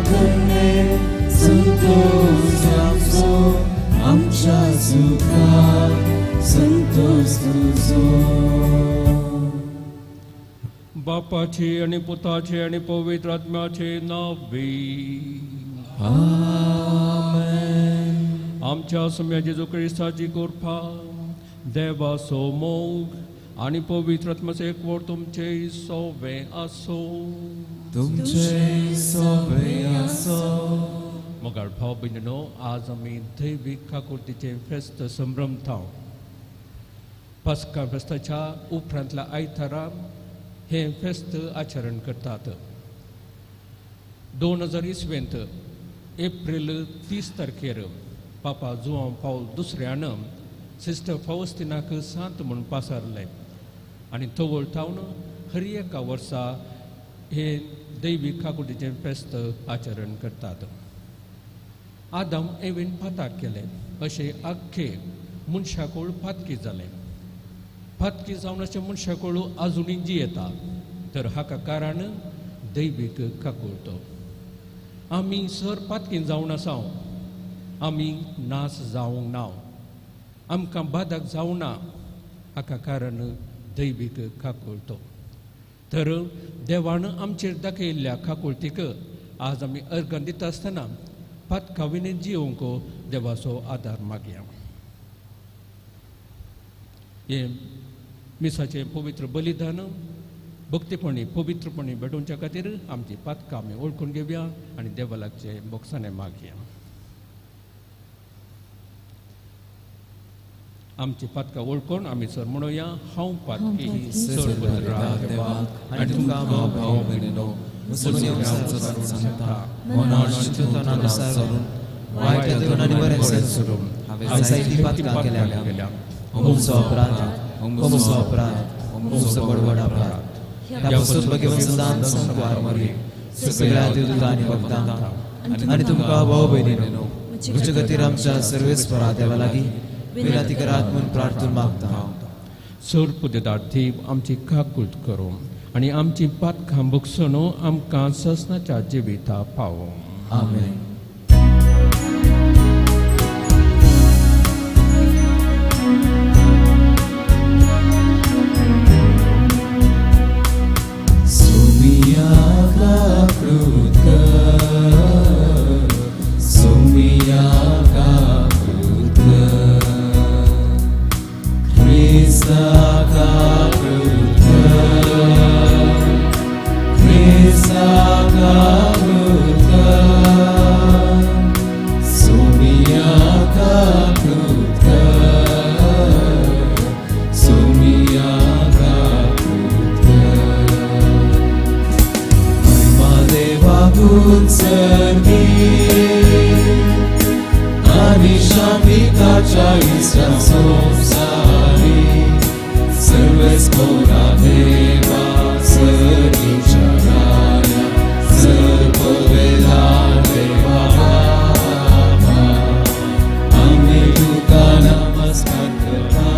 धन्य संतोष आमचो आमच्या सुखाक संतोष तुजो. बापाचे आनी पुताचे आनी पवित्र आत्म्याचे नांवे आमेन. आमच्या सम्या जेजू क्रिस्ताची कृपा, देवाचो मोग आनी पवित्र आत्म्याचो एकवट तुमचे सोवे आसूं. तुमचे सोवे आसूं. मोगाळ भाव भयणीनो, आज आमी दैवीक काकुळतीचें फेस्त संभ्रमता. पास्का फेस्ताच्या उपरांतल्या आयतारा हें फेस्त आचरण करतात. 2000 इसवेंत एप्रील 30 तारखेर पापा जुआंव पावल दुसऱ्यान सिस्टर फावस्तिनाक सांत म्हूण पासारलें आनी तवळ थावन हर एका वर्सा हे दैवीक काकुळतीचें फेस्त आचरण करतात. आदम एवीन पाताक केलें अशें आख्खे मनशाकूळ पातकी जालें. पातकी जावन अशें मनशाकूळ आजुनूय जियेता, तर हाका कारण दैवीक काकुळतो. आमी सर पातकी जावन आसा, आमी नास जावंक ना, आमकां बादक जावना, हाका कारण दैवीक काकुळतो. तर देवान आमचेर दाखयल्ल्या काकुळतीक आज आमी अर्गां दिता आसतना पातकाविने जियोवंक देवाचो आदार मागया. हें मिसाचें पवित्र बलिदान भक्तीपणी पवित्रपणी भेटोवच्या खातीर आमची पातकां आमी वळखून घेवया आनी देवा लागचें बोगसाणें मागया. आमची पातकां वळखून आमी सर म्हणुया, हांव पातकी सर देवाक आनी तुमकां भाव भयणीनो सांगता, वायट आनी बरें सोडून हांवें जायतीं पातकां केल्या. अमुकचो अपराध, अमुकचो अपराध, अमुकचो बडबड अपराध. ह्या पासून भगवंत सदांच संकवार मरी सगळ्या देवदूतां आनी भक्तांक आनी तुमकां भाव भयणीनो म्हजे खातीर आमच्या सर्वेस्परा देवा लागीं विनंती करात म्हूण प्रार्थना मागता. सर पुदेदार देव आमची काकूट करूं आनी आमची पातकां भोगसून आमकां ससनाच्या जिविता पावो. आमेन. सोमिया काकूट कर, सोमिया काकूट कर, क्रिस्ता काकूट कर, क्रिस्ता काकूट कर, सोमिया काकूट कर, सोमिया काकूट कर. महिमा देवाकून सर्गी आनी शांतिताच्या इश्टा संवसारी सर्वेस्पोरा देवा सर्गीच्या राया सर्ववेला देवा बापा आमी तुका नमस्कार करता,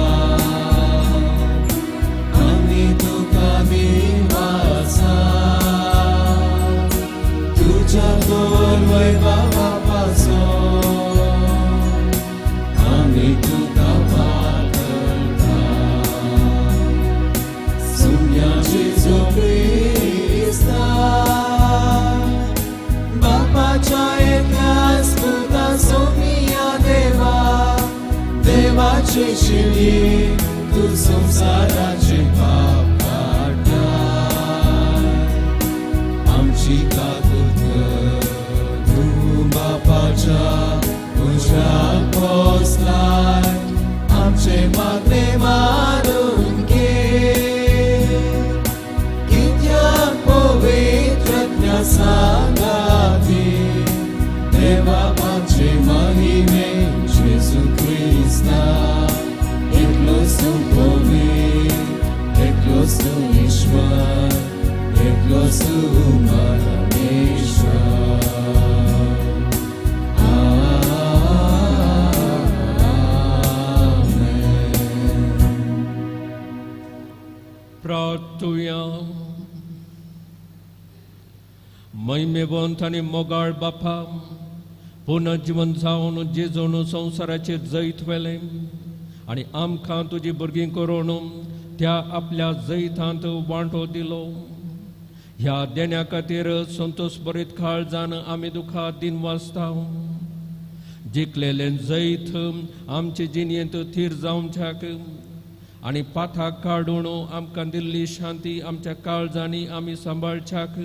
आमी तुका दिवासा, तुज्या तोर वैभवा पासून आमी तुका पातळटा. सुम्या जेजू क्रिस्ता बापाच्या एकल्याच पुता सोमिया देवा देवाचे शिवये तूं संवसाराचे पाप काडटा. आमची काकूट कर, तूं बापाच्या उज्याक पोसलाय, आमचे मागणे मानून घे. कित्याक पवित्र आत्म्या सांगाती देवा बापाचे महिमे जेजू क्रिस्ता एकलोच तूं पवित्र, एकलोच तूं ईश्वर, एकलोच तूं परमेश्वर. आमेन. प्रार्थुया. महिमेवंत आनी मोगाळ बापा, पुनर्जिवन जावन जेजून संवसाराचेर जैत व्हेलें आनी आमकां तुजी भुरगीं करून त्या आपल्या जैतांत वांटो दिलो. ह्या देण्या खातीर संतोश बरीत काळजान आमी दुखा दिन वाचता. जिखलेलें जैत आमचे जिणेंत थीर जावच्याक आनी पाथाक काडून आमकां दिल्ली शांती आमच्या काळजांनी आमी सांबाळच्याक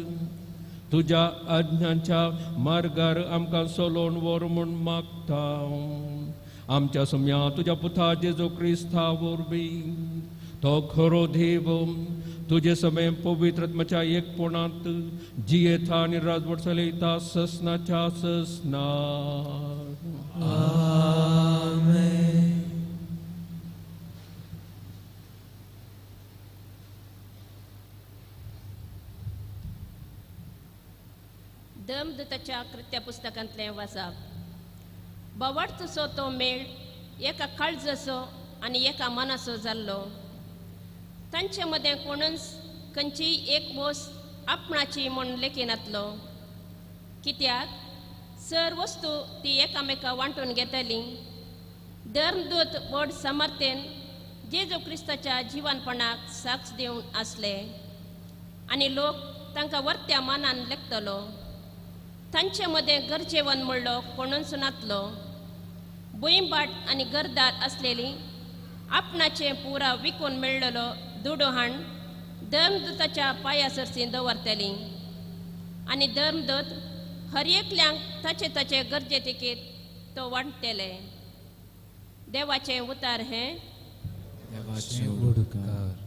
तुज्या आज्ञांच्या मार्गार आमकां चलोवन व्हर म्हूण मागता. आमच्या सम्या तुज्या पुता जेजू क्रिस्ता वरवीं, तो खरो देव तुजे समय पवित्र आत्म्याच्या एकपणांत जियेता आनी राजवट चलयता ससनाच्या ससना. आमेन. धर्मदूताच्या कृत्य पुस्तकांतलें वाचप. बोवाळचो तो मेळ एका काळजाचो आनी एका मनाचो जाल्लो. तांचे मदें कोणूच खंयचीय एक वस्त आपणाची म्हूण लेखिनातलो, कित्याक सर वस्तू ती एकामेका वांटून घेताली. धर्मदूत व्हड सामर्थ्येन जेजू क्रिस्ताच्या जिवनपणाक साक्ष दिवन आसले आनी लोक तांकां वर्त्या मानान लेखतलो. तांचे मदें गरजेवन म्हणलो कोणूच नातलो. भुंयबाट आनी गरदार आसलेली आपणाचें पुरा विकून मेळ्ळलो दुडू हाण धर्मदूताच्या पांया सरशी दवरतली आनी धर्मदूत हर एकल्यांक ताचे ताचे गरजे तिकीत तो वांट्टले. देवाचें उतार हें. देवाचें उपकार.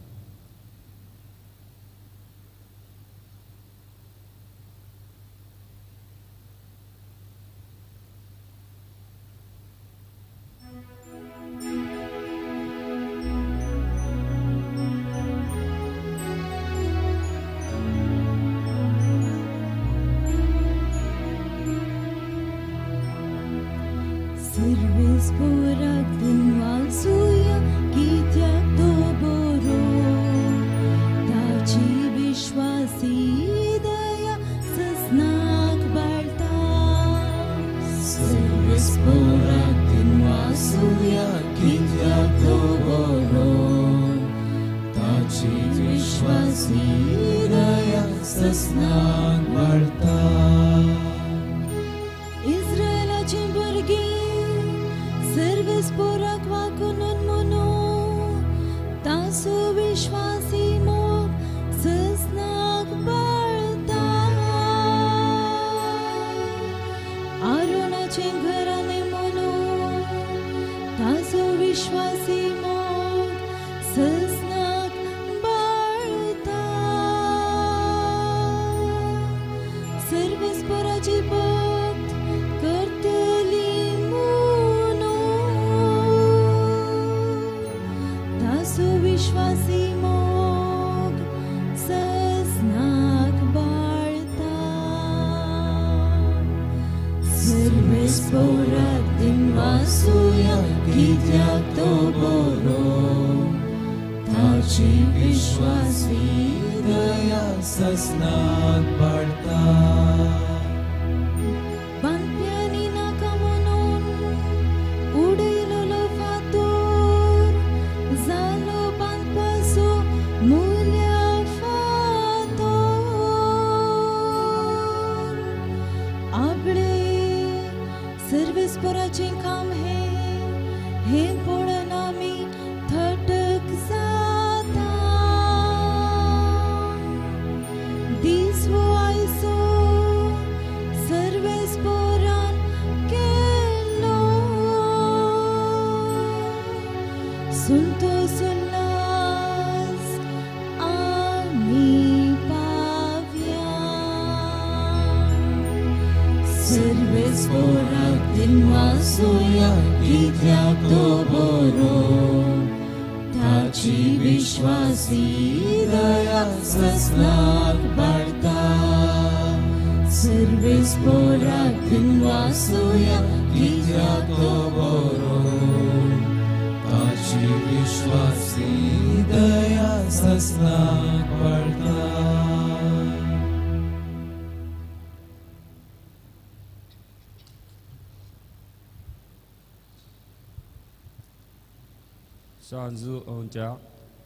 सांजूच्या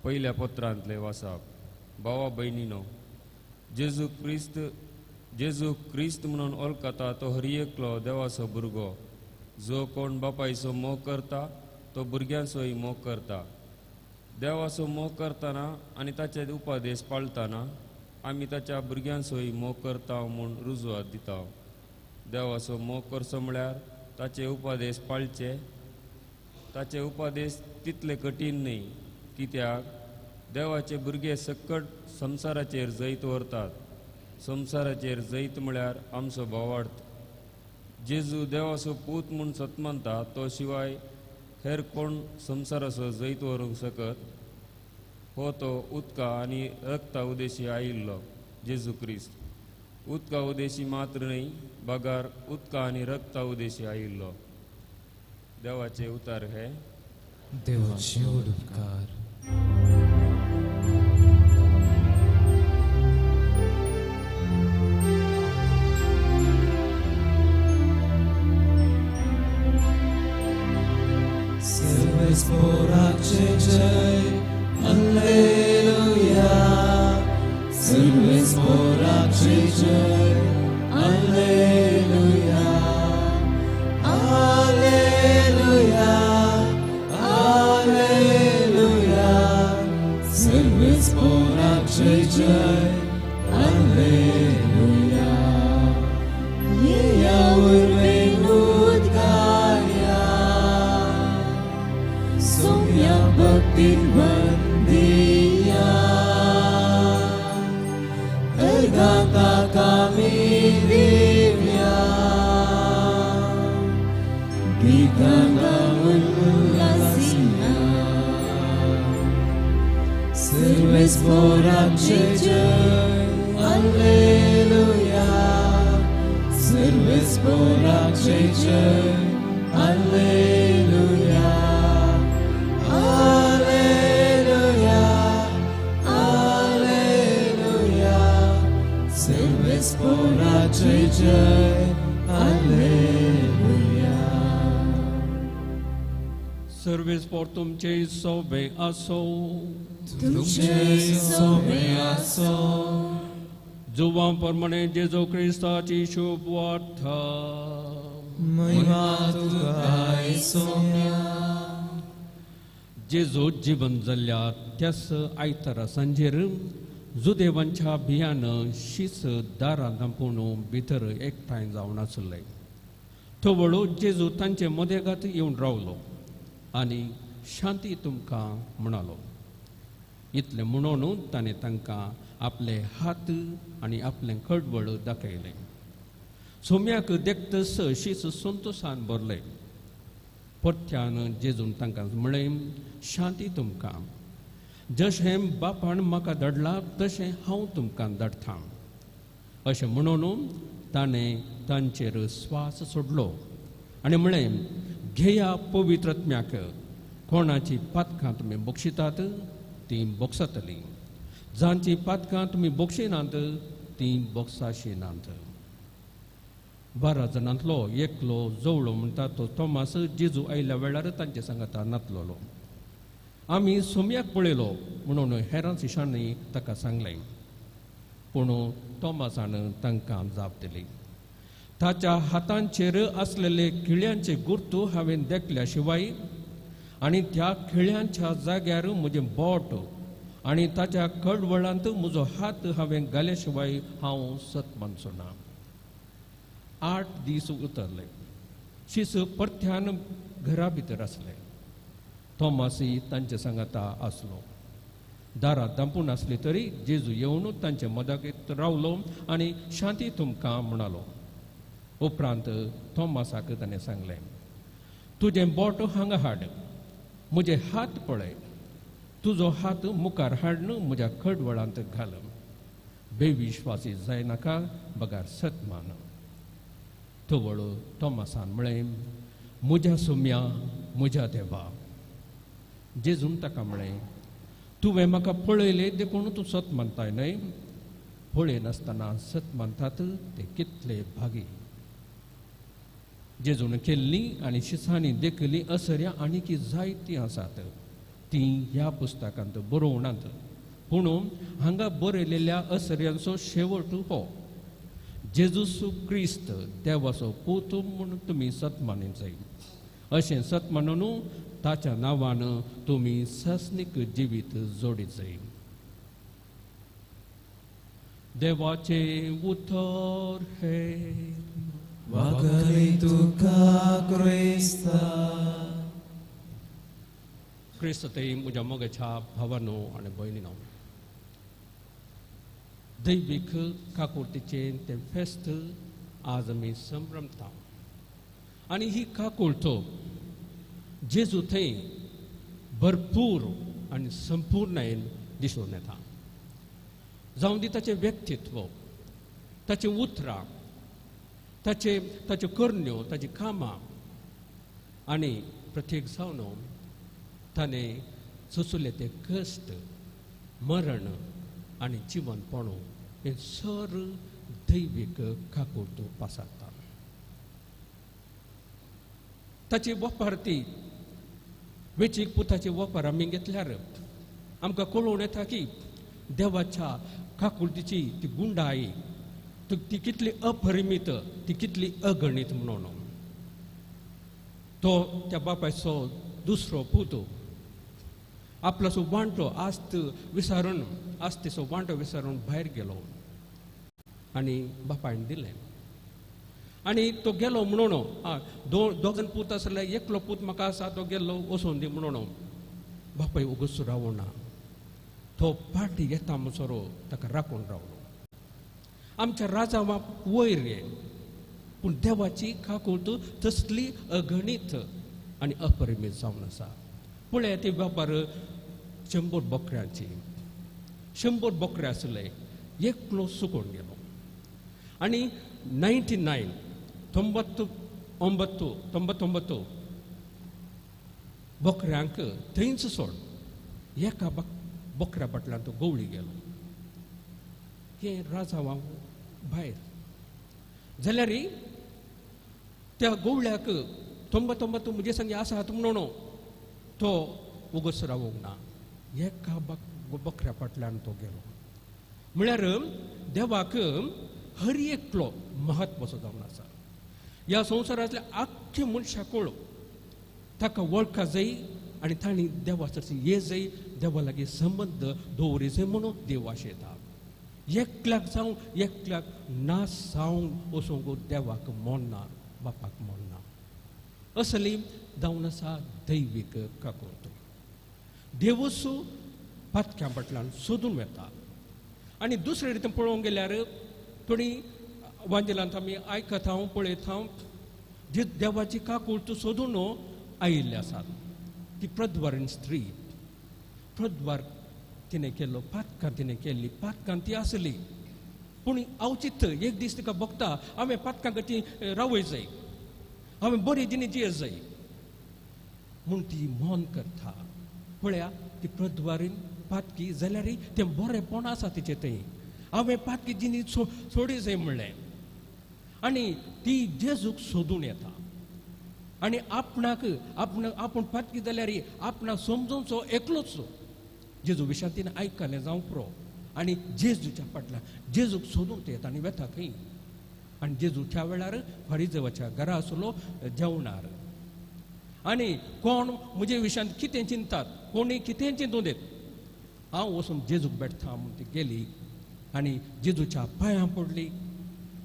पयल्या पत्रांतले वासाप. भावा भयणीनो, जेजू क्रिस्त जेजू क्रिस्त म्हणून वळखता तो हर एकलो देवाचो भुरगो. जो कोण बापायचो मोग करता तो भुरग्यांचोय मोग करता. देवाचो मोग करतना आनी ताचे उपदेश पाळतना आमी ताच्या भुरग्यांचोय मोग करता म्हूण रुजवात दिता. देवाचो मोग करचो म्हळ्यार ताचे उपदेश पाळचे. ताचे उपदेश तितले कठीण न्हय, कित्याक देवाचे भुरगे सकट संवसाराचेर जैत व्हरतात. संवसाराचेर जैत म्हळ्यार आमचो भावार्थ. जेजू देवाचो पूत म्हूण सत मानता तो शिवाय हेर कोण संवसाराचो जैत व्हरूंक शकत? हो तो उदका आनी रक्ता उदेशी आयिल्लो जेजू क्रिस्त. उदका उदेशी मात्र न्हय, बगार उदका आनी रक्ता उदेशी आयिल्लो. देवाचे उतार हे. देवाचे उपकार. Sporacce jai, alleluia. Silve sporacce jai, alleluia. Alleluia, alleluia. Silve sporacce jai, alleluia. Yea urve nudgaya. Soumya Bhaktin Vandiya Ergata Kami Divya Gita Ullasina Silves Porache Jai, Alleluia. Silves Porache Jai, Alleluia. Alleluia, alleluia. Silves Porache Jai, alleluia. Service por तुमचे सोबे आसो. तुमचे सोबे आसो. जुवां प्रमाणे जेजू क्रिस्ताची शुभ वार्ता. महिमा तुका सोम्या. जेजू जिवन जाल्ल्या त्यास आयतारा सांजेर जुदेवांच्या भियान शीस दारां धांपून भितर एकठांय जावन आसले. थवळो जेजू तांचे मदेगात येवन रावलो आनी शांती तुमकां म्हणालो. इतलें म्हणून ताणें तांकां आपले हात आनी आपलें खडबड दाखयलें. सोम्याक देखतस शीस संतोसान भरलें. परत्यान जेजून तांकां म्हळें, शांती तुमकां. जशें बापान म्हाका धाडला तशें हांव तुमकां धाडटा. अशें म्हणून ताणें तांचेर स्वास सोडलो आनी म्हळें, घेया पवित्र आत्म्याक. कोणाची पातकां तुमी बक्षितात तीं बक्षातलीं, जांची पातकां तुमी बक्षिनात तीं बक्षाशिनात. 12 जाणांतलो एकलो जवळो म्हणटा तो तोमास जेजू आयल्या वेळार तांचे सांगाता नातलोलो. आमी सोम्याक पळयलो म्हणून हेरां शिशांनी ताका सांगलें. पूण तोमासान तांकां जाप दिली, ताच्या हातांचेर आसलेले खिळ्यांचे गुर्तू हांवें देखल्या शिवाय आनी त्या खिळ्यांच्या जाग्यार म्हजें बोट आनी ताच्या कडवळांत म्हजो हात हांवें घाल्या शिवाय हांव सत मानचो ना. 8 दीस उतरले. शीस परत्यान घरा भितर आसले. तोमासी तांचे सांगाता आसलो. दारां धांपून आसली तरी जेजू येवन तांचे मदागेत रावलो आनी शांती तुमकां म्हणालो. उपरांत तोमासाक ताणें सांगलें, तुजें बोट हांगा हाड, म्हजे हात पळय, तुजो हात मुखार हाडून म्हज्या खडवळांत घाल. बेविश्वासी जायनाका, बगार सत मान. तवळ तोमासान म्हळें, म्हज्या सोम्या, म्हज्या देवा. जेजून ताका म्हळें, तुवें म्हाका पळयलें देखून तूं सत मानताय न्हय? पळयनासतना सत मानतात ते कितले भागी. जेजून केल्ली आनी शिसांनी देखिल्ली असऱ्या आनीक जायतीं आसात. ती ह्या पुस्तकांत बरोवनात. पूण हांगा बरयलेल्या असर्यांचो शेवट हो जेजूस क्रिस्त देवाचो पूत म्हूण तुमी सत मानूंक जाय. अशें सत मानून ताच्या नांवान तुमी सासणीक जिवीत जोडीत जाय. देवाचें उतर हें. वागय तुका क्रिस्ता. क्रिस्त ते म्हज्या मोगाच्या भावानो आनी भयणीनो, दैवीक काकुळतीचें तें फेस्त आज आमी संभ्रमता आनी ही काकुळट जेजू थंय भरपूर आनी संपूर्णायेन दिसून येता. जावं दी ताचें व्यक्तित्व, ताचें उतरां, ताचे ताच्यो करण्यो, ताचीं कामां आनी प्रत्येक जावन ताणें सोंसुल्ले ते कश्ट, मरण आनी जिवनपण हें सर दैवीक काकुळट पासारता. ताची वपार ती वेचीक पुताची वपार आमी घेतल्यार आमकां कळोवन येता की देवाच्या काकुळटीची ती गुंडाई ती कितली अपरिमीत, ती कितली अगणीत म्हणून. तो त्या बापायचो दुसरो पूत आपलोसो वांटो आस्त विसारून, आस्तेचो वांटो विसारून भायर गेलो आनी बापायन दिलें. आनी तो गेलो म्हणून दोगान पूत आसले, एकलो पूत म्हाका आसा, तो गेलो वचोन दी म्हणून. बापाय उगस रावना, तो पाटी येता म्हणसर ताका राखून रावलो. आमच्या राजावा वयर गे, पूण देवाची काकुळट तसली अगणीत आनी अपरिमीत जावन आसा. पळय ती वेपार 100 बोकड्यांची, 100 बोकडे आसले, एकलो सुकोवन गेलो आनी 99 99 बोकड्यांक थंयच सोड, एका बोकड्या फाटल्यान तो गवळी गेलो. हें राजावा भायर जाल्यार त्या गवळ्याक 99 म्हजे संगी आसात म्हणून तो उगस रावूंक ना, एका बकऱ्या फाटल्यान तो गेलो. म्हळ्यार देवाक हर एकलो म्हत्वाचो जावन आसा. ह्या संवसारांतल्या आख्खे मनशाक ताका वळखा जाय आनी तांणी देवा सरशी ये जाय, देवा लागीं संबंद दवरी जाय म्हणून देव आशेता. एकल्याक जावं एकल्याक ना जावंक वचूंक देवाक मोडना, बापाक मोडना. असली जावन आसा दैवीक काकुळट. देवूच पातक्या फाटल्यान सोदून वेता. आनी दुसरे रितीन पळोवंक गेल्यार थोडी वांजेलांत आमी आयकता पळयता जी देवाची काकुळट सोदून आयिल्ली आसात. ती प्रद्वारीन स्त्री, प्रद्वार तिणें केल्लो, पातकां तिणें केल्ली, पातकां ती आसली, पूण अवचित एक दीस तिका भोगता हांवें पातकां कशी रावय जाय, हांवें बरी जिणी जिये जाय म्हूण ती मौन करता. पळया ती प्रद्वारीन पातकी जाल्यार तें बरेंपण आसा तिचें थंय, हांवें पातकी जिणी सोडी जाय म्हणलें आनी ती जेजूक सोदून येता आनी आपणाक आपण आपूण पातकी जाल्यार आपणाक समजूनचो एकलोच जेजू विशांत तिणें आयकलें जावं पुरो आनी जेजूच्या फाटल्यान जेजूक सोदून ते येता आनी वेता थंय. आनी जेजू त्या वेळार फारिजेवाच्या घरा आसलो जेवणार आनी कोण म्हजे विशांत कितें चिंतात, कोणी कितें चिंतूं देत, हांव वचून जेजूक भेटता म्हूण ती गेली आनी जेजूच्या पांयां पडली.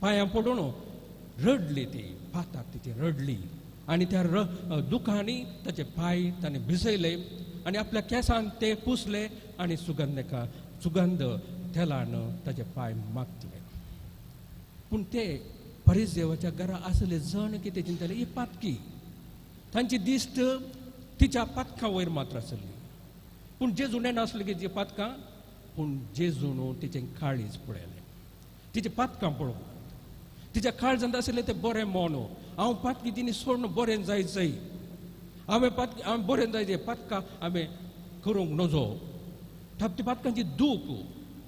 पांयां पडून रडली, ती पाताक तिची रडली आनी त्या दुखांनी ताचे पांय ताणें भिजयले आनी आपल्या केंसांक ते पुसले आनी सुगंध तेलान ताचे पांय मागले. पूण ते परिजेवाच्या घरा आसले जण कितें चिंतले, ही पातकी, तांची दिश्ट तिच्या पातकां वयर मात्र आसली. पूण जेजू नासले की जी पातकां, पूण जेजून तिचें काळीज पळयलें, तिचें पातकां पळोवंक, तिच्या काळजांत आसलें तें बरें मन, हांव पातकी तिणी सोडून बरें जाय जाय, हांवें पातकी हांवें बरें जाय जाय, पातकां हांवें करूंक नजो, ती पातकांची दूख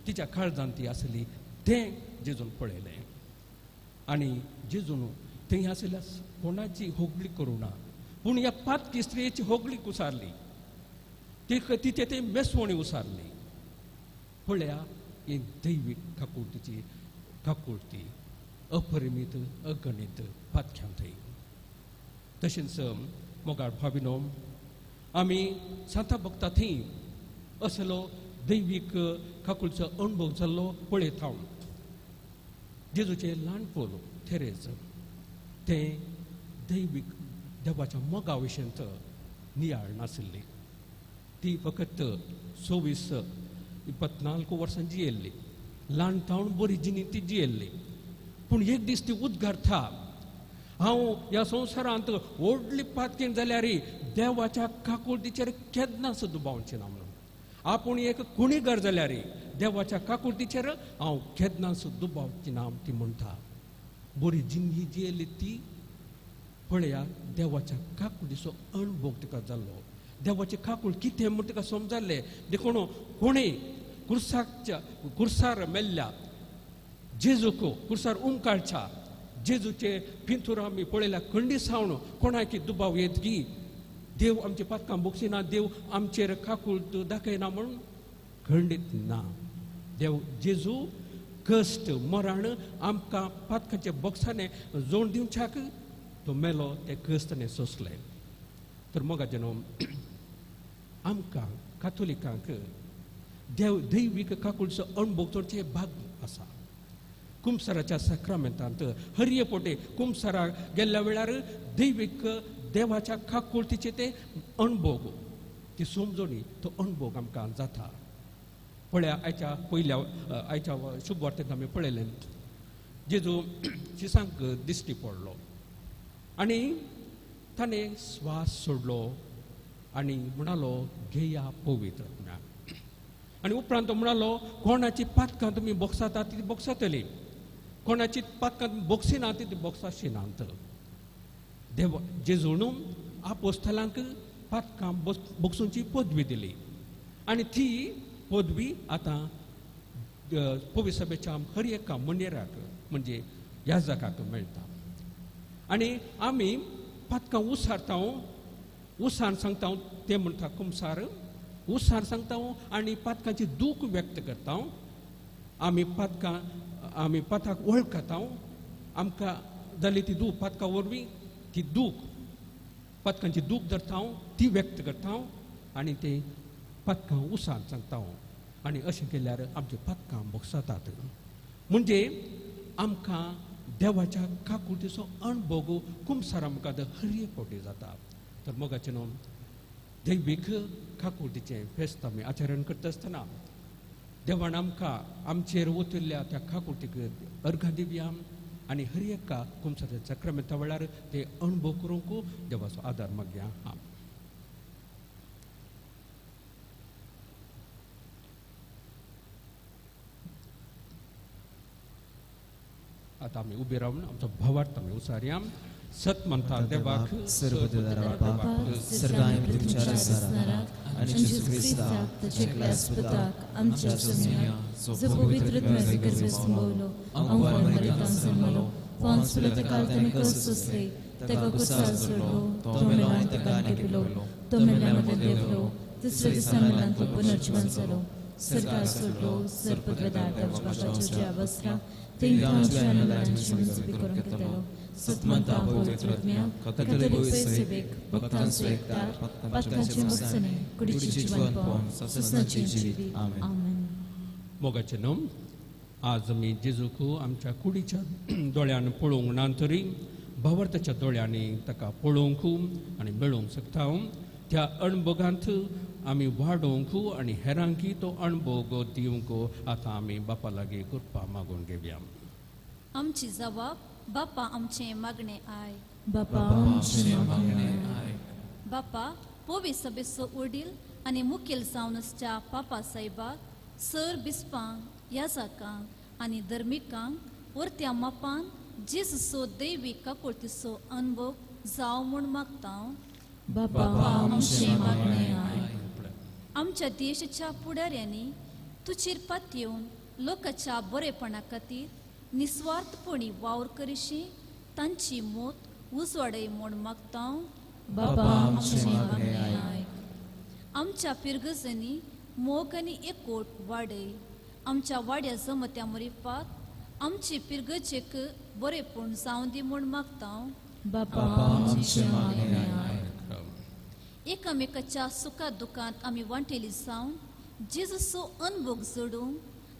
तिच्या काळजांत ती आसली तें जेजून पळयलें. आनी जेजून थंय आसल्या कोणाची होगळी करूं ना, पूण ह्या पातकी स्त्रियेची होगळी कुसारली. तिचे ते मेसवणी उसारली. पळया ही दैवीक काकुळतीची काकुळती अपरिमीत अगणीत पातक्यांत. तशेंच मोगाळ भाविनो, आमी सांता भक्ता थंय असलो दैवीक काकुळचो अणभव जाल्लो पळयता. जेजूचें ल्हानपण थेरेज तें दैवीक देवाच्या मोगा विशयांत नियाळ नाशिल्ली. ती फकत 24-24 वर्सां जियेल्ली. ल्हान तावन बरी जिणी ती जियेल्ली. पूण एक दीस ती उद्गारता, हांव ह्या संवसारांत व्हडली पातकीण जाल्यार देवाच्या काकुळतीचेर केन्नाच दुबावचें ना म्हणून. आपूण एक गुणेगार जाल्यार देवाच्या काकुळतीचेर हांव केन्नाच दुबावचें ना ती म्हणटा. बरी जिंदगी जियेल्ली ती पळया देवाच्या काकुळतीचो अणभव तिका जाल्लो. देवाचे काकूळ कितें म्हूण तिका समजाल्लें. देखून कोणें कुर्साच्या कुर्सार मेल्ल्या जेजूक कुर्सार उमकाळच्या जेजूचे पिंतूर आमी पळयल्या खंडीसावन कोणाक दुबाव येत की देव आमचे पातकां बोगसिना, देव आमचेर काकूळ दाखयना म्हणून? खंडीत ना. देव जेजू कश्ट मरण आमकां पातकांच्या बोक्साने जोड दिवच्याक तो मेलो, ते कश्ट ताणें सोंसले. तर मोगाचे न्हू, आमकां कातोलिकांक देव दैवीक काकुळचो अणभव चडचे भाग आसा. कुमसाराच्या साक्रामेंतांत हरये पोटे कुमसाराक गेल्ल्या वेळार दैवीक देवाच्या काकुळतीचे ते अणभव, ती समजणी, तो अणभव आमकां जाता. पळया आयच्या पयल्या आयच्या शुभवार्तेंत आमी पळयलें जेजू शिसांक दिश्टी पडलो आनी ताणें स्वास सोडलो आनी म्हणालो, घेया पवित्र आत्म्या. आनी उपरांत तो म्हणालो, कोणाची पातकां तुमी बोगसाता ती बोगसातली, कोणाची पातकां तुमी बोगसिना ती बोगसाशिनात. देव जेजून आपोस्तलांक पातकां बोगसूंची पदवी दिली आनी ती पदवी आतां पवित्र सभेच्या हर एका मनेराक म्हणजे याजकाक मेळटा. आनी आमी पातकां उसारता, उसान सांगता, ते म्हणटा कुमसार उसार सांगता आनी पातकांची दूख व्यक्त करता. आमी पातकां आमी पाताक वळखता, आमकां जाली ती दूख पातकां वरवीं ती दूख पातकांची दूख धरता, ती व्यक्त करता आनी ते पातकां उसान सांगता. आनी अशें केल्यार आमचे पातकां बोगसातात. म्हणजे आमकां देवाच्या काकुळतीचो अणभव कुमसारा मुखार हर एक फावटी जाता. तर मोगाचें न्हू, दैवीक काकुळतीचें फेस्त आमी आचरण करता आसतना देवान आमकां आमचेर ओतिल्ल्या त्या काकुळतीक अर्घां दिवया आनी हर एका कुमसाच्या साक्रामेंता वेळार ते अणभव करूंक देवाचो आदार मागया. आतां आमी उबे रावन आमचो भावार्थ आमी उसारया. सत म्हणटा देवाक सतमंता पवित्र आत्म्या कॅथोलिक सेवेक भक्तांचो एकतार पातकांचे मोक्सणे कुडीची जिवनपण ससनाचे जिवीत. आमेन. मोगाचे न्हू, आज आमी जेजूक आमच्या कुडीच्या दोळ्यान पळोवंक ना तरी भावार्थाच्या दोळ्यांनी ताका पळोवंक आनी मेळोवंक शकता. त्या अणभोगांत आमी वाडोवंक आनी हेरांकी तो अणभोग दिवंक आतां आमी बापा लागीं कृपा मागून घेवया. आमची जबाब बापा आमचें मागणें I, बापा आमचें मागणें I. बापा पवी सभेचो वडील आनी मुखेल जावन आसच्या पापा साहेबाक सर बिस्पांक याजकांक आनी धर्मिकांक वरत्या मापान जेजूचो दैवीक काकुळतीचो अणभव जावं म्हूण मागता. बापा आमचें मागणें I. आमच्या देशाच्या फुडाऱ्यांनी तुजेर पातयेवन लोकांच्या बरेपणा खातीर निस्वार्थपणी वावर करिशी तांची मोत उजवाडय म्हूण मागता. बापा आमचें मागणें आयक. आमच्या पिरगजांनी मोग आनी एकवट वाडय. आमच्या वाड्या जमत्या मरिपात आमचे पिरगजेक बरेपण जावं दी म्हूण मागता. बापा आमचें मागणें आयक. एकामेकाच्या सुखा दुखांत आमी वांटेली जावन जेजूचो अनभोग जोडूंक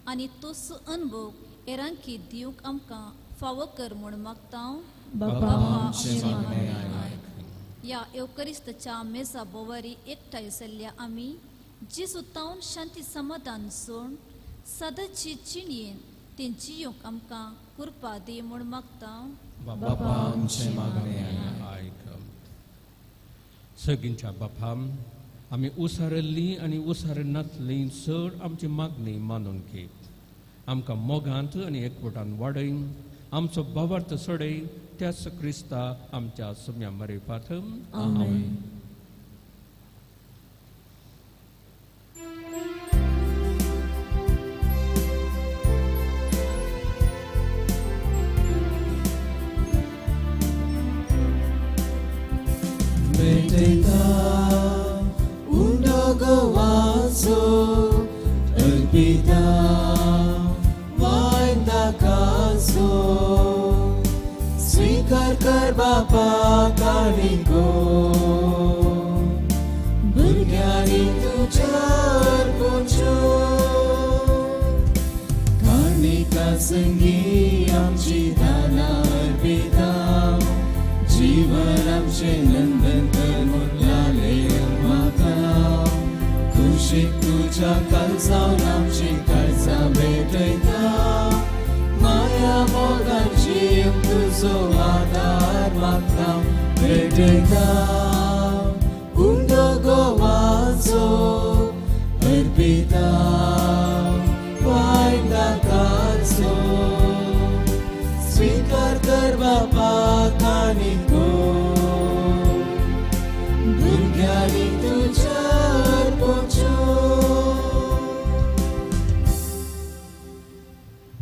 आनी तोच अनभोग हेरांकी दिवंक आमकां फावो कर म्हूण मागता. बापा आमचें मागणें आयक. ह्या येवकरिस्ताच्या मेजा बोवारी एकठांय जाल्ल्या आमी जेजू तावन शांती समाधान सोड सदांची जिणयेन तें जियोंक आमकां कृपा दी म्हूण मागता. बापा आमचें मागणें आयक. सगळींच्या बापा आमी उसारल्ली आनी उसार नातली चड आमची मागणी मानून घे. आमकां मोगांत आनी एकवटान वाडय, आमचो भावार्थ चडय त्याच क्रिस्ता आमच्या सम्या मरेपात. आमेन. भेटयता उंडो गोवाचो अर्पिता वायन दाकाचो स्वीकार कर बापा काणिको भुरग्यांनी तुज्या अर्पूच्यो काणिका संगी आमची दानां अर्पिता जीवन आमचें नंदन कर म्हूण लाले म्हाका खुशीक तुज्या काळजावन आमची काळजां भेटयता माया मोगाची तुजो आदार मागता भेटयता उंडो गोवाचो अर्पिता वायन दाकाचो स्वीकार कर बापा काणिको भुरग्यांनी तुज्या अर्पूच्यो.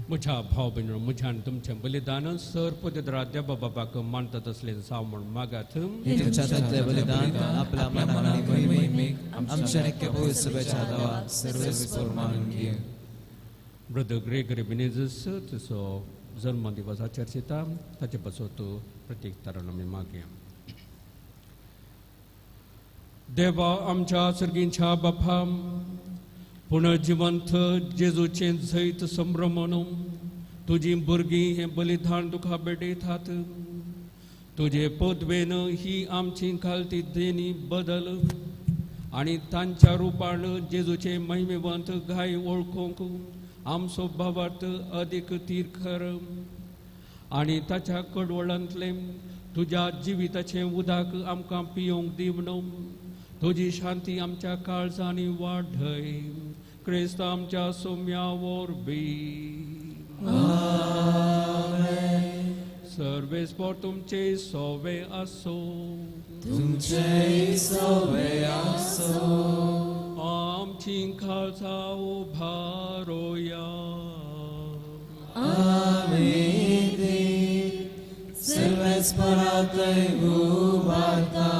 म्हज्या भाव भयणो म्हज्यान तुमचें बलिदान सर पदरा देवा बाबाक मानतात असलें जावं म्हूण मागात. हे तुमच्या हातांतलें बलिदान आपल्या मनाक आनी महिमेक आमच्या नेक्या पवित्र सभेच्या देवा सर्वेस्पर मानून घे. ब्रदर ग्रेगरी मिनेझस तुजो जन्मदिवस आचरिता ताचे पासत प्रत्येक तारण आमी मागया. देवा आमच्या सर्गींच्या बापा पुनर्जिवंत जेजूचें जैत संभ्रमण तुजी भुरगीं हें बलिदान तुका भेटयतात. तुजे पदवेन ही आमची घालती देणी बदल आनी तांच्या रुपान जेजूचें महिमेवंत घाय वळखूंक आमचो भावार्थ अदीक तीरखर आनी ताच्या कडवळांतलें तुज्या जिविताचें उदक आमकां पियोंक दिवन तुजी शांती आमच्या काळजांनी वाडय. क्रिस्त आमच्या सोम्या वरवीं. सर्वेस्पर तुमचे सोवे आसो. तुमचे सोवे आसो. आमची काळजां उबारोया. आमी सर्वेस्परांतय उबारता.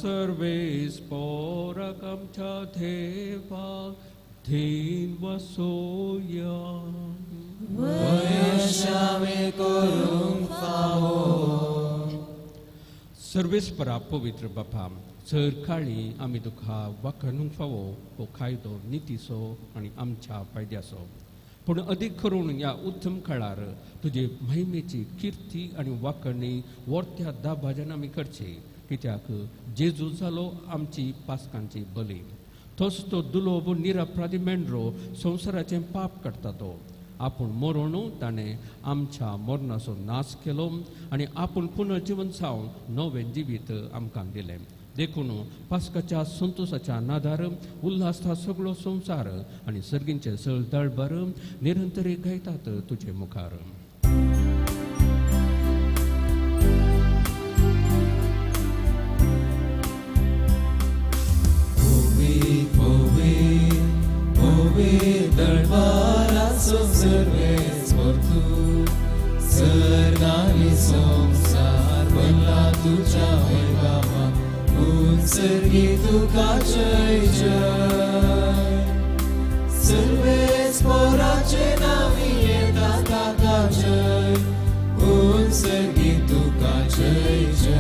सर्वेस्पराक आमच्या देवा धीन वसोया. वयशामे करूंक फावो. सर्वेस्परा पवित्र बापा सर काळी आमी तुका वाखणूंक फावो हो कायदो नितीचो आनी आमच्या फायद्याचो पूण अदीक करून ह्या उत्तम काळार तुजे महिमेची किर्ती आनी वाखणी वर्त्या दाबाजान आमी करची. कित्याक जेजू जालो आमची पासकांची बली तोच तो दुलोब निरपराधी मेंढरो संवसाराचें पाप काडटा तो आपूण मरण ताणें आमच्या मरणाचो नाश केलो आनी आपूण पुनर्जिवन जावन नवें जिवीत आमकां दिलें. देखून पास्काच्या संतोशाच्या नादार उल्हासता सगळो संवसार आनी सर्गींचे सळ दळभर निरंतरी गायतात तुजे मुखार. दळबाराचो सर्वेस्पर तूं सर्ग आनी संवसार भरला तुज्या वैभवान. उंसर्गी तुका जय जय. सर्वेस पोराचे नावी येता ताका जय, उंसर्गी तुका जय जय,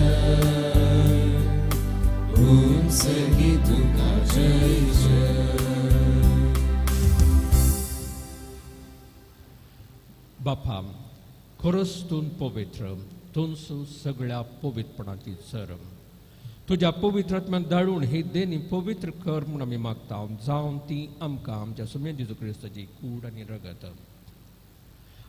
उंसर्गी तुका जय जय. बापा खरोच तूं पवित्र, तूंच सगळ्या पवित्रपणाची सर. तुज्या पवित्र आत्म्यान धाडून ही देणी पवित्र कर म्हूण आमी मागता, जावन ती आमकां आमच्या सुम्या जेजू क्रिस्ताची कूड आनी रगत.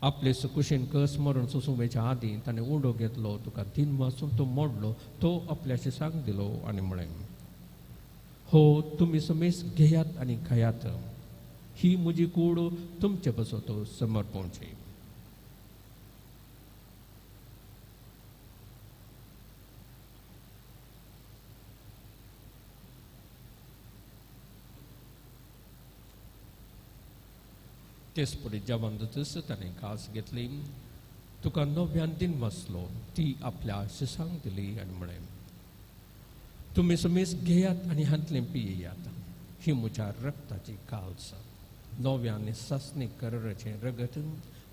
आपले सुकुशेन कस मरण सोसूंच्या आदीं ताणें उंडो घेतलो, तुका दिन वासून तो मोडलो, तो आपल्याशी सांग दिलो आनी म्हळें, हो तुमी समेस घेयात आनी खायात, ही म्हजी कूड तुमचे पासत समर्पणची. तेच पडी जेवण जातच ताणें कास घेतली, तुका नव्यान दिन वाचलो, ती आपल्या शिसांक दिली आनी म्हळें, तुमी समेस घेयात आनी हांतलें पियेयात, ही म्हज्या रक्ताची काल्स, नव्यान सासणी करराचें रगत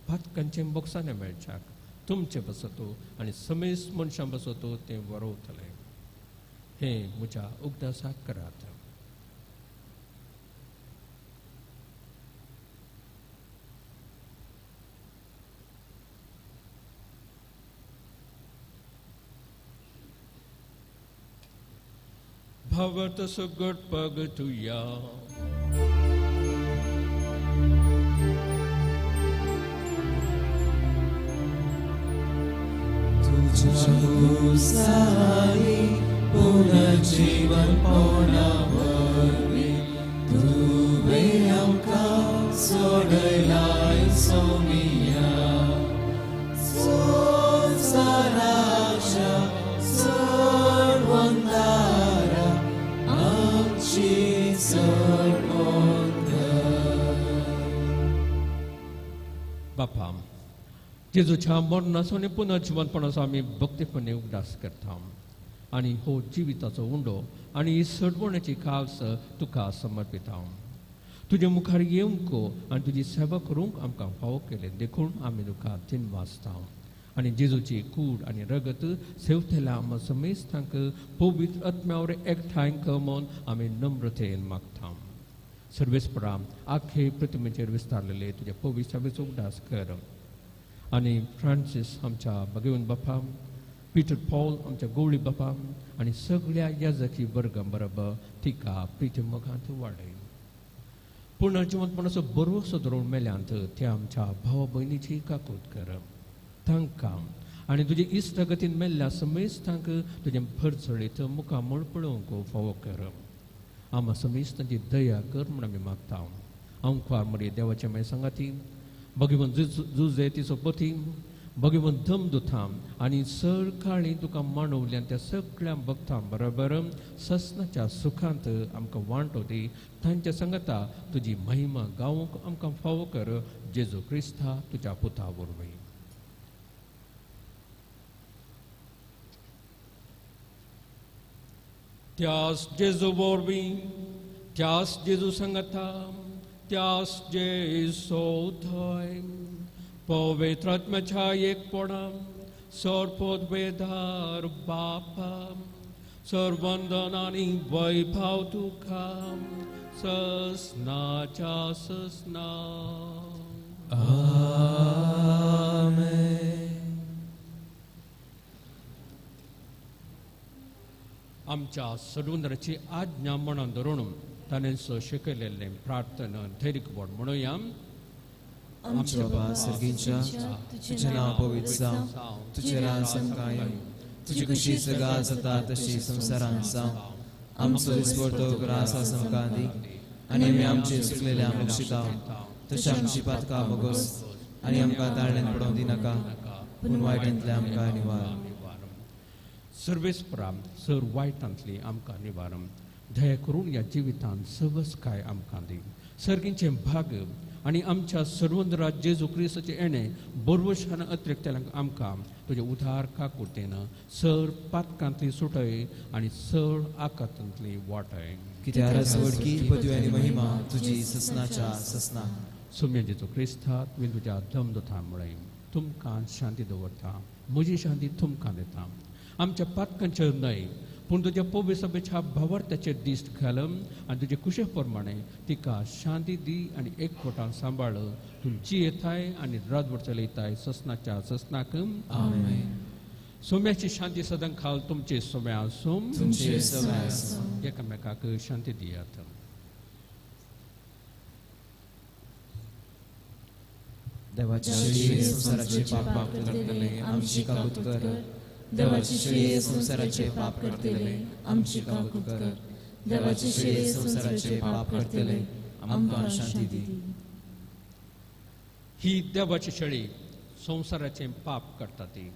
पातकांचें बोक्सांनी मेळच्याक तुमचे बसतो आनी समेस मनशां बसतो तें वरोवतलें. हें म्हज्या उगडासाक करात. भावार्थ सगट पगतुया. तुझ्या कुसानी पुनर्जीवन पवना वरवीं तुवें आमकां सोडयलाय सोमिया. संवसाराच्या सोडवंदारा आमची सोडवण कर. बापा, जेजूच्या मरणाचो आनी पुनर्जिवनपणाचो आमी भक्तीपणे उगडास करता आनी हो जिविताचो उंडो आनी ही सडवण्याची काल्स तुका समर्पिता. तुजे मुखार येवंक आनी तुजी सेवा करूंक आमकां फावो केलें देखून आमी तुका दिनवासता. आनी जेजूची कूड आनी रगत सेवतेल्या आमकां समेस्तांक पवित्र आत्म्यावर एकठांय म्हूण आमी नम्रतेन मागता. सर्वेस्परा, आखे प्रतिमेचेर विस्तारलेले तुज्या पवित्र सेवेचो उगडास कर आनी फ्रांसीस आमच्या भगवंत बापा, पीटर पॉल आमच्या गोवळी बापा आनी सगळ्या याजकी वर्गां बरोबर तिका प्रिती मोगांत वाडय. पुनर्जिवंतपणाचो बरोसो धरून मेल्यांत त्या आमच्या भाव भयणीची काकूत कर. तांकां आनी तुजे इश्टागतीन मेल्ल्या समेस्तांक तुजें भरचळीत मुखामळ पळोवंक फावो कर. आमा समेस्तांची दया कर म्हूण आमी मागता. आमकार मरे देवाच्या मागीर सांगाती भगवंत जुजे तिचो पती भगवंत धम दुथाम आनी सकाळीं तुका मांडवल्यान त्या सगळ्या भक्तां बरोबर ससनाच्या सुखांत आमकां वांटो दी. तांच्या सांगता तुजी महिमा गावंक आमकां फावो कर. जेजू क्रिस्ता तुज्या पुता वरवीं. त्यास जेजू वरवीं, त्यास जेजू सांगता, त्यास जेसो थंय पवित्र आत्म्याच्या एकपणान सर्वोद्वेदार बापा सर्वंदन आनी वैभव तुका ससनाच्या ससना. आमेन. आमच्या सडुंदराची आज्ञा मनान धरून ताणें शिकयलेलें प्रार्थना धैर्यपण म्हणुया. आमच्या बाबा सर्गीच्या, तुझें नांव पवित्र जावं, तुजें राज आमकां येवं, तुजी खुशी सगळ्या जाता तशी संवसारांत जावं. आमचो दिसपडतो ग्रास आमकां दी आनी आमी आमचे चुकलेल्या बक्षिता तशें आमची पातकां बोगोस आनी आमकां ताळ्यान पडोवंक दिनाका, पूण वायटांतलें आमकां निवार. सर्वेस्परा सर वायटांतली आमकां निवार. दया करून ह्या जिवितांत सवस काय आमकां दी. सर्गींचें भाग आनी आमच्या सर्वंद्रा जेजू क्रिस्ताचें येणें बरवशान अतिरिक्त आमकां तुजे उदार काकुळतेन सर पातकांतली सुटय आनी सर आकातांतली वाटय. कित्याक व्हडकी पदवी आनी महिमा तुजी ससनाच्या ससना. सोम्या जेजू क्रिस्ता तुवें तुज्या दमदोथा मुळे तुमकां शांती दवरता, म्हजी शांती तुमकां दिता. आमच्या पातकांचेर न्हय पूण तुज्या पवित्र सभेच्या भावार्थाचेर दिश्ट घाल आनी तुजे कुशे प्रमाणे तिका शांती दी आनी एकवटान सांबाळ. तूं जी येताय आनी रातभर चलयताय ससनाच्या ससनाक. आमेन. सोम्याची शांती सदां खाल तुमचे सोम्या आसूं. एकामेकाक शांती दियात. देवाची शेळी संवसाराचे पाप करतले आमची काकूत कर. देवाची शेळी संवसाराचे पाप करतले आमची काकूत कर. देवाची शेळी संवसाराचे पाप करतले आमकां शांती दी. ही देवाची शेळी संवसाराचे पाप करता ती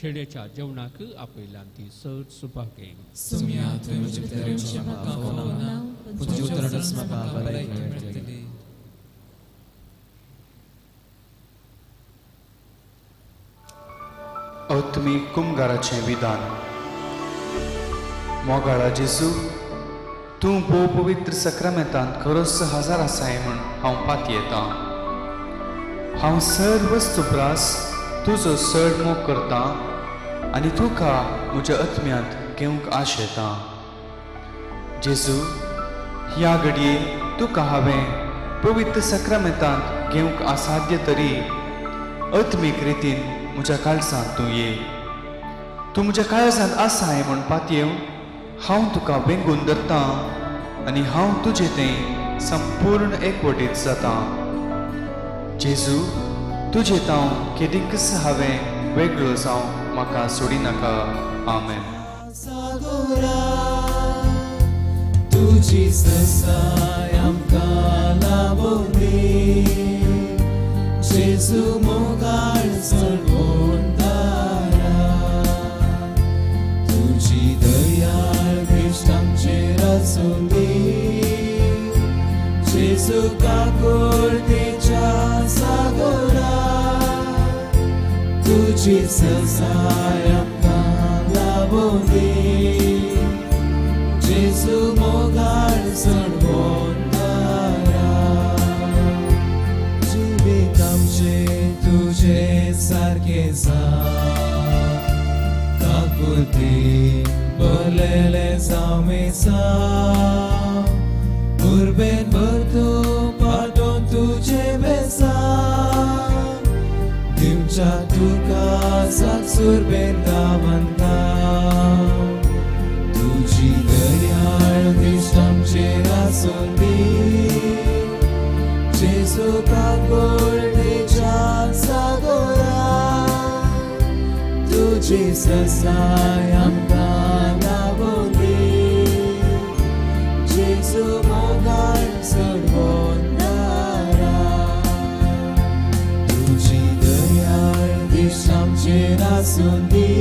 शेळयेच्या जेवणाक आपयल्यान ती सद सुभागे. सोम्या तुवें म्हजे भितर येवचें म्हाका फावना, पूण तुज्या उतरानच म्हाका भलायकी मेळटली. आत्मीक कुमगाराचें विधान. मोगाळा जेजू, तूं भोव पवित्र सक्रामेंतांत खरोच हजार आसाय म्हूण हांव पातयेतां. हांव सर्व वस्तू प्रास तुजो चड मोग करतां आनी तुका म्हज्या आत्म्यांत घेवंक आशेतां. जेजू, ह्या घडये तुका हांवें पवित्र सक्रामेंतांत घेवंक असाध्य तरी आत्मीक रितीन म्हज्या काळजांत तूं ये. तूं म्हज्या काळजांत आसाय म्हूण पातयेवन हांव तुका वेंगून धरतां आनी हांव तुजें तें संपूर्ण एकवटीत जातां. जेजू, तुजें तांव केदींकच हांवें वेगळो जावं म्हाका सोडिनाका. आमेन. तुजी ससाय आमकां लाभोंदी, जेजू मोगाळ चडवून दारा. तुजी दयाळ दिश्ट आमचेर आसूंदी, जेजू काकुळतेच्या सागरा. तुजी ससाय आमकां लाभोंदी, जेजू मोगाळ चडवून दारा. जिवीत आमचें तुजें सारकें जावं, काकुळती भरलेलें जावं मिसांव. उर्बेन भरतूं पाटोवन तुजें बेसांव, दिवच्या तुका साकसूरबेन गावंता. तुजी दयाळ दिश्ट आमचेर आसूंदी, जेजू काकुळतेच्या सागरा. तुजी ससाय आमकां लाभोंदी, जेजू मोगाळ चडवून दारा. तुजी दयाळ दिश्ट आमचेर आसूंदी,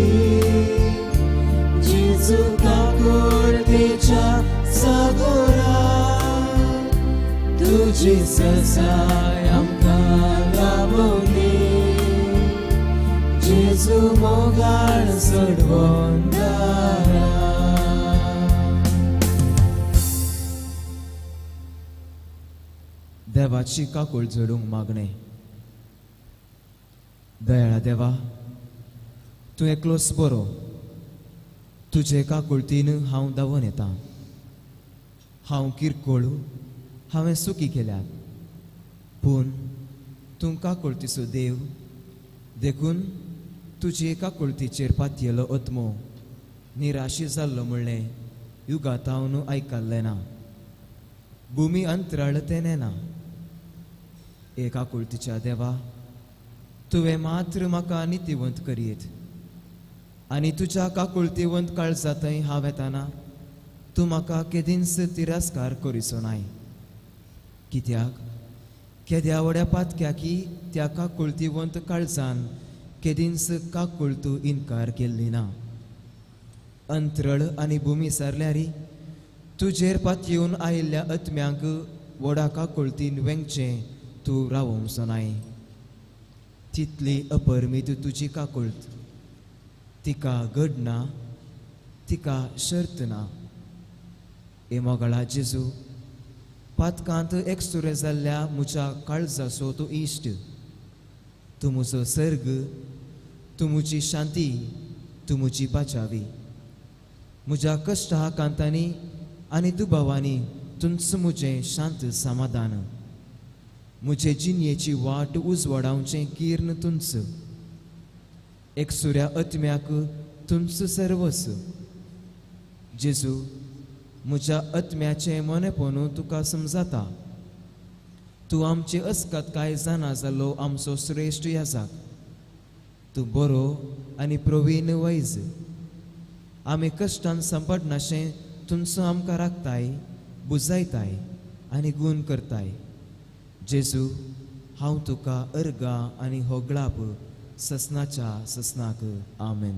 जेजू काकुळतेच्या सागरा. तुजी ससाय आमकां लाभोंदी, जेजू मोगाळ चडवून दारा. देवाची काकूळ जोडूंक मागणें. दयाळा देवा, तूं एकलोच बरो. तुजे काकुळतीन हांव धांवून येता. हांव किरकोळ, हांवें चुकी केल्यात, पूण तूं काकुळतीचो देव, देखून तुजे काकुळतीचेर पातयेलो आत्मो निराशी जाल्लो म्हणलें युगातावन आयकल्लें ना. भुमी अंतराळ तें नेना. ए काकुळतीच्या देवा, तुवें मात्र म्हाका नितीवंत करयेत आनी तुज्या काकुळतीवंत काळजांतय हांव येताना तूं म्हाका केदींच तिरस्कार करिसो नाय. कित्याक केद्या व्हड्या पातक्याकी त्या काकुळतीवंत काळजान केदींच काकुळतू इनकार केल्ली ना. अंतरळ आनी भुमी सारल्यारी तुजेर पातयेवन आयिल्ल्या आत्म्यांक व्हडा काकुळतीन वेंगचें तूं रावोवचो नाय. तितली अपरमीत तुजी काकुळट, तिका घडना, तिका शर्त ना. ए मोगाळा जेजू, पातकांत एकसुरें जाल्ल्या म्हज्या काळजाचो तूं इश्ट, तूं म्हजो सर्ग, तूं म्हजी शांती, तूं म्हजी बाचावी. म्हज्या कश्टा कांतांनी आनी दुबावांनी तुमच म्हजें शांत समाधान. म्हजे जिणयेची वाट उजवाडावचें किर्ण तुमच, एकसुऱ्या आत्म्याक तुमच सर्वस. जेजू, म्हज्या आत्म्याचें मोनेपण तुका समजाता. तूं आमची अस्कत कांय जाणा जालो आमचो श्रेश्ठ याजाक. तूं बरो आनी प्रवीण वैज. आमी कश्टान सांपडनाशें तुमचो आमकां राखताय, बुजायताय आनी गूण करताय. जेजू, हांव तुका अर्गां आनी होगळाप ससनाच्या ससनाक. आमेन.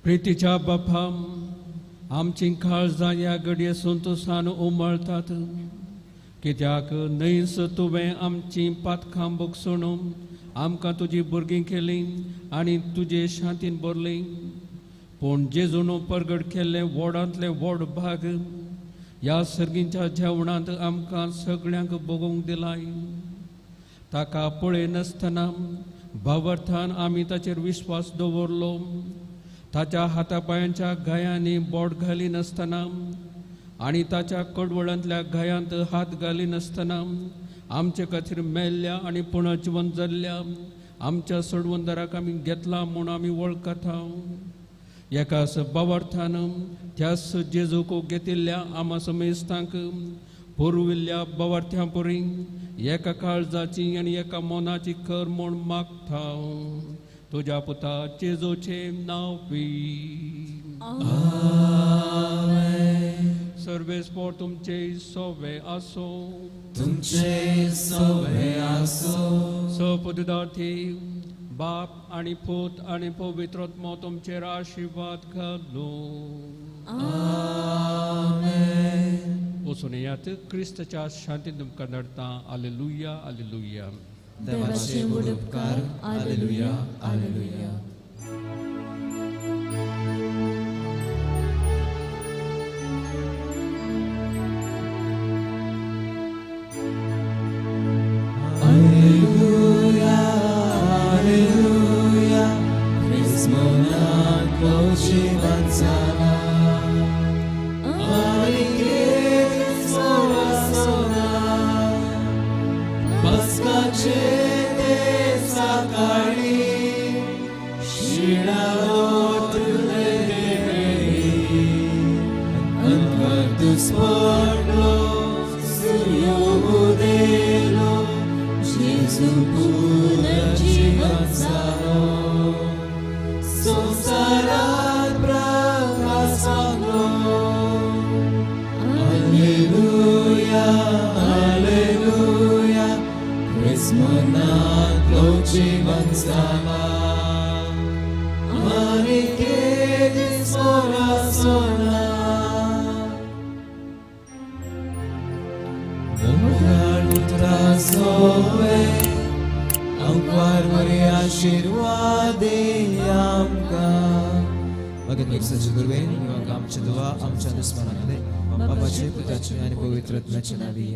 प्रितीच्या बापा, आमची काळजां ह्या घडये संतोशान उमळतात, कित्याक न्हयस तुवें आमची पातकां भोगसून आमकां तुजी भुरगीं केलीं आनी तुजे शांतीन भरलीं. पूण जेजून परगट केल्ले व्हडांतले व्हड भाग ह्या सर्गींच्या जेवणांत आमकां सगळ्यांक भोगोवंक दिलाय. ताका पळयनासतना भावार्थान आमी ताचेर विश्वास दवरलो. ताच्या हातापायांच्या घायांनी बोट घालिनासतना आनी ताच्या कडवळांतल्या घायांत हात घालिनासतना आमचे खातीर मेल्ल्या आनी पुनर्जिवन जाल्ल्या आमच्या सोडवंदराक आमी घेतला म्हूण आमी वळखता. एकाच भावार्थान त्याच जेजूक घेतिल्ल्या आमा समेस्तांक पुर्विल्ल्या भावार्थ्यां पुरी एका काळजाची आनी एका मनाची कर म्हूण मागता. तुज्या पुता जेजूचें नांव पी. सर्वेस्पोर तुमचे सोवे आसो, तुमचे सोवे आसो. सपदार्थी बाप आनी पूत आनी पवित्र आत्मो तुमचेर आशिर्वाद घालूं. आमेन. वचून येयात, क्रिस्ताच्या शांतीन तुमकां नडटा. आलेलुया, आलेलुया. देवाचे व्हड उपकार. आलेलुया, आलेलुया. Alleluia, alleluia, Christmona जीवन जाला. पस्काचे ते सकाळी शिळा ओतले देवेळी, अंधकार दुस्पडलो, सूर्य उदेलो, जेजू पुनर्जीवन जालो. संवसारात प्रकाश जाला आनी केदीस मोरासोना मोगाळ उतरासोवे आमकार बरे आशिर्वाद आमकां मगन मिक्साचे गुरवेन आमच्या दुवा आमच्या दुस्मनांतले बापाचे पुताचे आनी पवित्र आत्म्याच्या नावी.